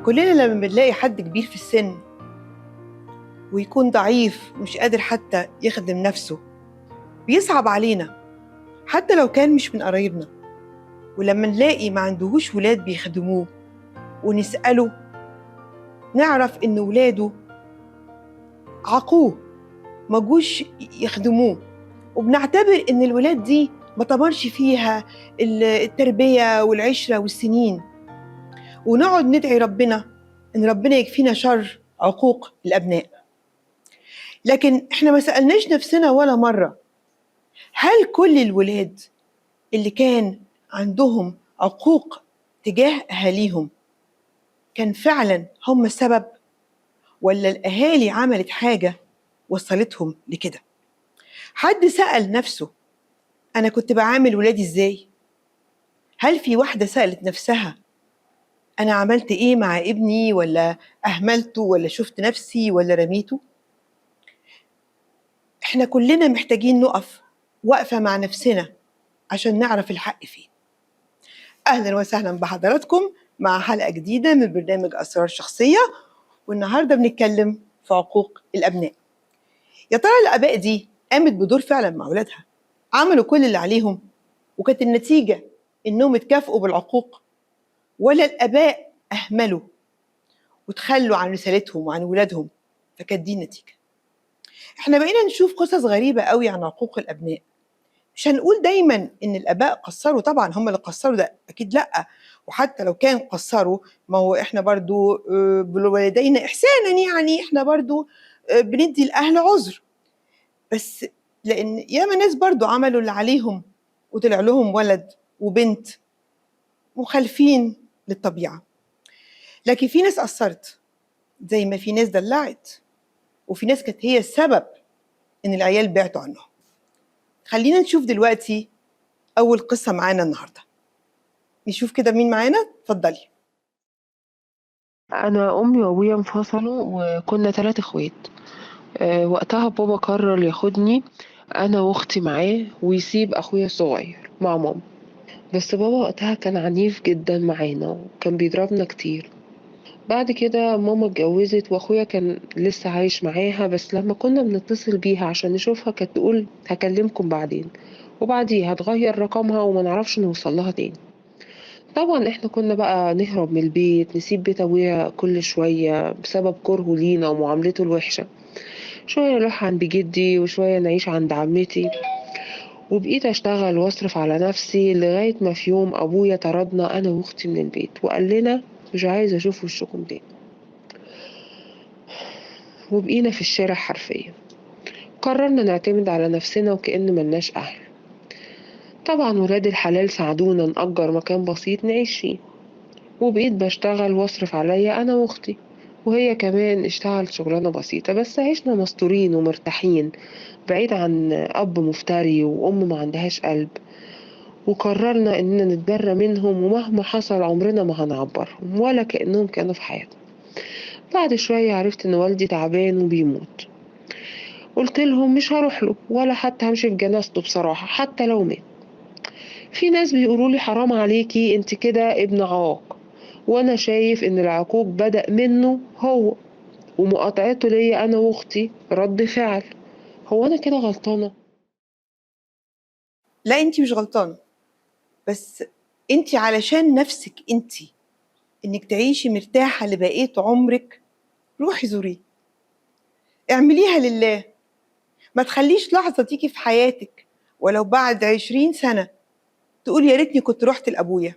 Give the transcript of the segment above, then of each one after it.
كلنا لما بنلاقي حد كبير في السن ويكون ضعيف ومش قادر حتى يخدم نفسه بيصعب علينا، حتى لو كان مش من قرايبنا. ولما نلاقي ما عندهوش ولاد بيخدموه ونسأله نعرف إن ولاده عقوه، ما جوش يخدموه، وبنعتبر إن الولاد دي ما طمرش فيها التربية والعشرة والسنين، ونقعد ندعي ربنا إن ربنا يكفينا شر عقوق الأبناء. لكن إحنا ما سألناش نفسنا ولا مرة، هل كل الولاد اللي كان عندهم عقوق تجاه أهاليهم كان فعلا هم السبب، ولا الأهالي عملت حاجة وصلتهم لكده؟ حد سأل نفسه أنا كنت بعامل ولادي إزاي؟ هل في واحدة سألت نفسها أنا عملت إيه مع ابني، ولا أهملته، ولا شفت نفسي، ولا رميته؟ إحنا كلنا محتاجين نقف وقفة مع نفسنا عشان نعرف الحق فين. أهلا وسهلا بحضراتكم مع حلقة جديدة من برنامج أسرار شخصية، والنهاردة بنتكلم في عقوق الأبناء. يا ترى الآباء دي قامت بدور فعلا مع أولادها؟ عملوا كل اللي عليهم وكانت النتيجة إنهم اتكافئوا بالعقوق، ولا الآباء أهملوا وتخلوا عن رسالتهم وعن ولادهم فكانت دي النتيجة؟ احنا بقينا نشوف قصص غريبة قوي عن عقوق الأبناء. مش هنقول دايما إن الآباء قصروا، طبعا هم اللي قصروا ده أكيد لأ، وحتى لو كان قصروا ما هو احنا برضو بالوالدين إحسانا، يعني احنا برضو بندي الأهل عذر، بس لأن ياما ناس برضو عملوا اللي عليهم وطلع لهم ولد وبنت مخالفين للطبيعة. لكن في ناس قصرت زي ما في ناس دلعت، وفي ناس كانت هي السبب إن العيال بعتوا عنهم. خلينا نشوف دلوقتي أول قصة معانا النهاردة، نشوف كده مين معانا. اتفضلي. أنا أمي وأبويا انفصلوا وكنا 3 إخوات. وقتها بابا قرر ياخدني أنا وأختي معاه ويسيب أخويا الصغير مع ماما، بس بابا وقتها كان عنيف جدا معانا وكان بيضربنا كتير. بعد كده ماما اتجوزت واخويا كان لسه عايش معاها، بس لما كنا بنتصل بيها عشان نشوفها كانت تقول هكلمكم بعدين، وبعديها هتغير رقمها وما نعرفش نوصل لها تاني. طبعا احنا كنا بقى نهرب من البيت، نسيب بيت ابويا كل شوية بسبب كرهه لينا ومعاملته الوحشة، شوية نروح عند جدي وشوية نعيش عند عمتي. وبقيت اشتغل واصرف على نفسي لغاية ما في يوم ابويا طردنا انا واختي من البيت وقال لنا مش عايزة اشوف وشكم تاني، وبقينا في الشارع حرفيا. قررنا نعتمد على نفسنا وكأن ملناش اهل. طبعا ولاد الحلال ساعدونا نأجر مكان بسيط نعيش فيه، وبقيت بشتغل واصرف عليا انا واختي، وهي كمان اشتغلت شغلانة بسيطة، بس عشنا مستورين ومرتاحين بعيد عن أب مفتري وأم ما عندهاش قلب. وقررنا إننا نتبرى منهم، ومهما حصل عمرنا ما هنعبرهم ولا كأنهم كانوا في حياتنا. بعد شوية عرفت إن والدي تعبان وبيموت، قلت لهم مش هروح له ولا حتى همشي في جنازته بصراحة حتى لو مات. في ناس بيقولوا لي حرام عليكي انت كده ابن عاق، وانا شايف ان العقوق بدأ منه هو، ومقاطعته ليا انا واختي رد فعل. هو انا كده غلطانة؟ لا انت مش غلطانة، بس انت علشان نفسك انت انك تعيشي مرتاحة لبقية عمرك روحي زوريه، اعمليها لله، ما تخليش لحظة تيجي في حياتك ولو بعد 20 سنة تقول يا ريتني كنت رحت لأبويا.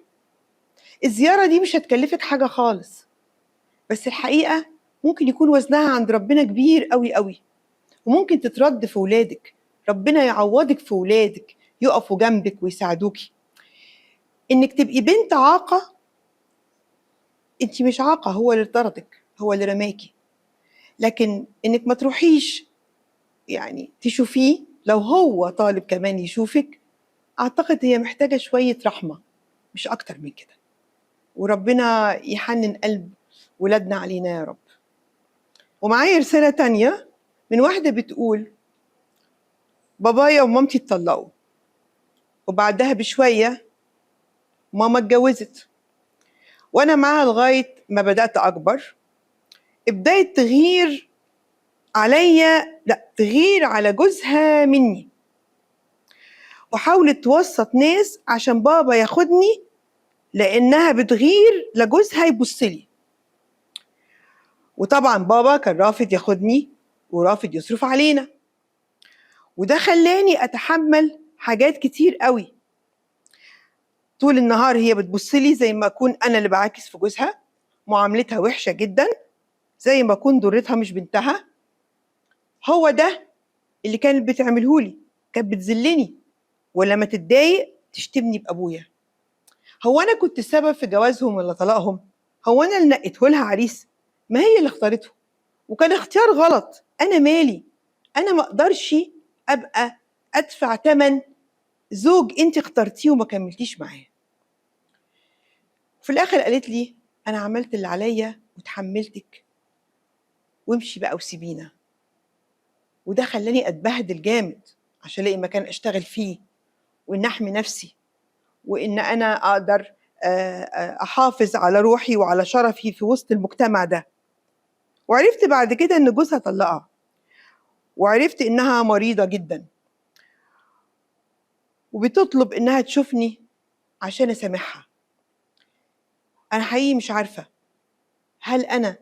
الزيارة دي مش هتكلفك حاجة خالص، بس الحقيقة ممكن يكون وزنها عند ربنا كبير قوي قوي، وممكن تترد في ولادك، ربنا يعوضك في ولادك يقفوا جنبك ويساعدوكي. انك تبقي بنت عاقة، انت مش عاقة، هو اللي طردك، هو اللي رماكي، لكن انك ما تروحيش يعني تشوفيه لو هو طالب كمان يشوفك، اعتقد هي محتاجة شوية رحمة مش اكتر من كده. وربنا يحنن قلب ولادنا علينا يا رب. ومعايا رسالة تانية من واحدة بتقول بابايا ومامتي اتطلقوا، وبعدها بشوية ماما اتجوزت، وانا معاها لغاية ما بدات اكبر. ابتدت تغير عليا، لا تغير على جوزها مني، وحاولت توسط ناس عشان بابا ياخدني لانها بتغير لجوزها يبصلي. وطبعا بابا كان رافض ياخدني ورافض يصرف علينا، وده خلاني اتحمل حاجات كتير قوي. طول النهار هي بتبصلي زي ما اكون انا اللي بعاكس في جوزها، معاملتها وحشة جدا زي ما اكون ضرتها مش بنتها. هو ده اللي كانت بتعملهولي، كانت بتذلني، ولما تتضايق تشتمني بابويا. هو انا كنت السبب في جوازهم ولا طلاقهم؟ هو انا اللي نقيته لها عريس؟ ما هي اللي اختارته، وكان اختيار غلط. انا مالي؟ انا ما اقدرش ابقى ادفع ثمن زوج انت اخترتيه وما كملتيش معاه. في الاخر قالت لي انا عملت اللي عليا وتحملتك، وامشي بقى وسيبينا. وده خلاني اتبهدل جامد عشان الاقي مكان اشتغل فيه، وان احمي نفسي، وان انا اقدر احافظ على روحي وعلى شرفي في وسط المجتمع ده. وعرفت بعد كده ان جوزها طلقها، وعرفت انها مريضه جدا، وبتطلب انها تشوفني عشان اسامحها. انا حقيقي مش عارفه هل انا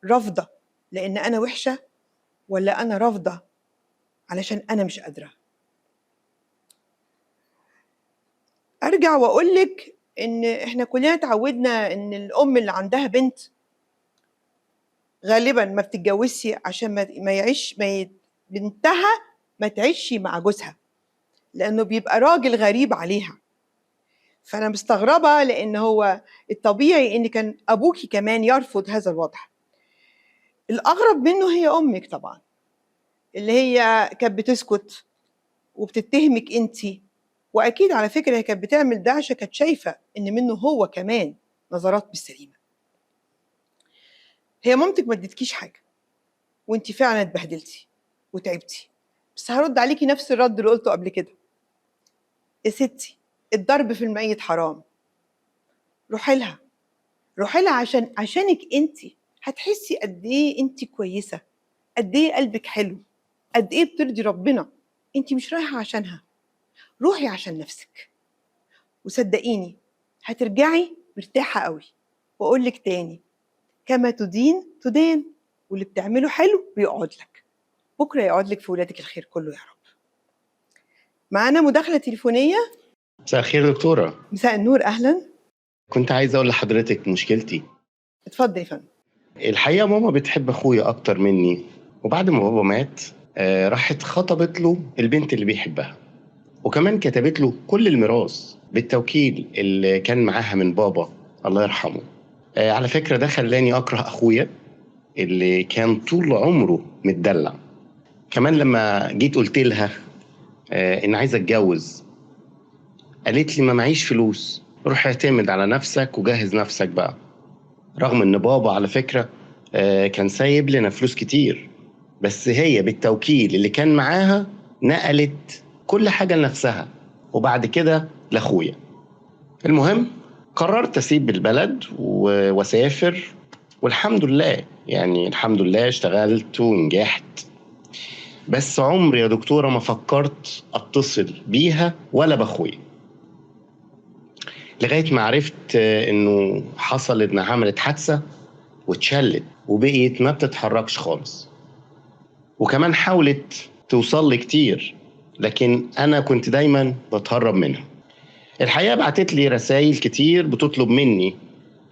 رافضه لان انا وحشة، ولا انا رافضه علشان انا مش قادرة. ارجع واقول لك ان احنا كلنا اتعودنا ان الام اللي عندها بنت غالبا ما بتتجوزش عشان ما يعيش ما بنتها ما تعيش مع جوزها، لانه بيبقى راجل غريب عليها. فانا مستغربه لان هو الطبيعي ان كان ابوكي كمان يرفض هذا الوضع. الاغرب منه هي امك طبعا، اللي هي كانت بتسكت وبتتهمك انتي، واكيد على فكرة هي كانت بتعمل ده عشان كانت شايفه ان منه هو كمان نظرات مش سليمة. هي مامتك ما ادتكيش حاجة، وانتي فعلا اتبهدلتي وتعبتي، بس هرد عليكي نفس الرد اللي قلته قبل كده. يا ستي الضرب في الميت حرام. روحي لها، روحي لها عشانك انتي هتحسي قد ايه انتي كويسة، قد ايه قلبك حلو، قد ايه بترضي ربنا. انتي مش رايحة عشانها، روحي عشان نفسك، وصدقيني هترجعي مرتاحة قوي. واقول لك تاني، كما تدين تدان، واللي بتعمله حلو بيقعد لك بكره، يقعد لك في ولادك الخير كله يا رب. معانا مداخله تليفونيه. مساء الخير دكتورة. مساء النور، اهلا. كنت عايز اقول لحضرتك مشكلتي. اتفضل يا فندم. الحقيقة ماما بتحب اخويا اكتر مني، وبعد ما بابا مات راحت خطبت له البنت اللي بيحبها، وكمان كتبت له كل الميراث بالتوكيل اللي كان معاها من بابا الله يرحمه. على فكرة ده خلاني اكره اخويا اللي كان طول عمره متدلع. كمان لما جيت قلت لها ان عايزه اتجوز، قالت لي ما معيش فلوس، روح اعتمد على نفسك وجهز نفسك بقى. رغم ان بابا على فكرة كان سايب لنا فلوس كتير، بس هي بالتوكيل اللي كان معاها نقلت كل حاجة لنفسها وبعد كده لاخويا. المهم قررت اسيب البلد واسافر، والحمد لله يعني الحمد لله اشتغلت ونجحت. بس عمري يا دكتورة ما فكرت اتصل بيها ولا باخويا، لغاية ما عرفت انه حصل انها عملت حادثه واتشلت وبقيت ما بتتحركش خالص. وكمان حاولت توصل لي كتير، لكن انا كنت دايما بتهرب منها. الحقيقة بعتت لي رسائل كتير بتطلب مني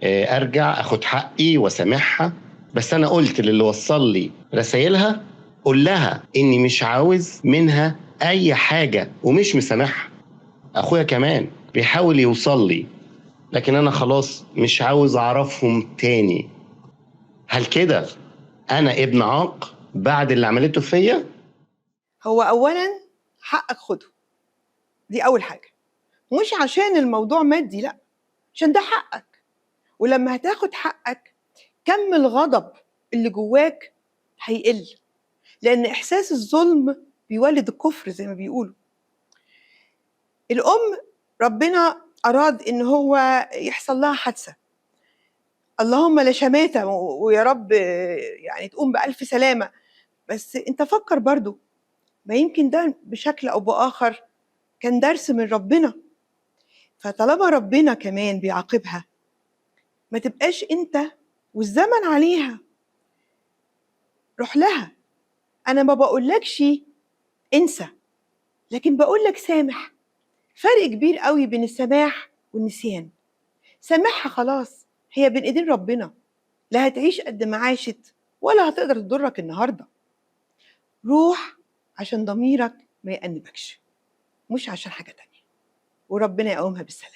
ارجع اخد حقي واسامحها، بس انا قلت للي وصل لي رسائلها قول لها اني مش عاوز منها اي حاجة ومش مسامحها. اخويا كمان بيحاول يوصل لي، لكن انا خلاص مش عاوز اعرفهم تاني. هل كده انا ابن عاق بعد اللي عملته فيا؟ هو اولا حقك خده، دي اول حاجة، مش عشان الموضوع مادي، لا، عشان ده حقك. ولما هتاخد حقك كم الغضب اللي جواك هيقل، لان احساس الظلم بيولد الكفر زي ما بيقولوا. الام ربنا اراد ان هو يحصل لها حادثه، اللهم لا شماتة، ويا رب يعني تقوم بألف سلامة، بس انت فكر برضو، ما يمكن ده بشكل أو بآخر كان درس من ربنا. فطالما ربنا كمان بيعاقبها، ما تبقاش انت والزمن عليها. روح لها. انا ما بقولكش انسى، لكن بقولك سامح. فرق كبير قوي بين السماح والنسيان. سامحها خلاص، هي بين ايدين ربنا، لا هتعيش قد ما عاشت ولا هتقدر تضرك النهارده. روح عشان ضميرك ما يأنبكش، مش عشان حاجة تانية. وربنا يقومها بالسلامة.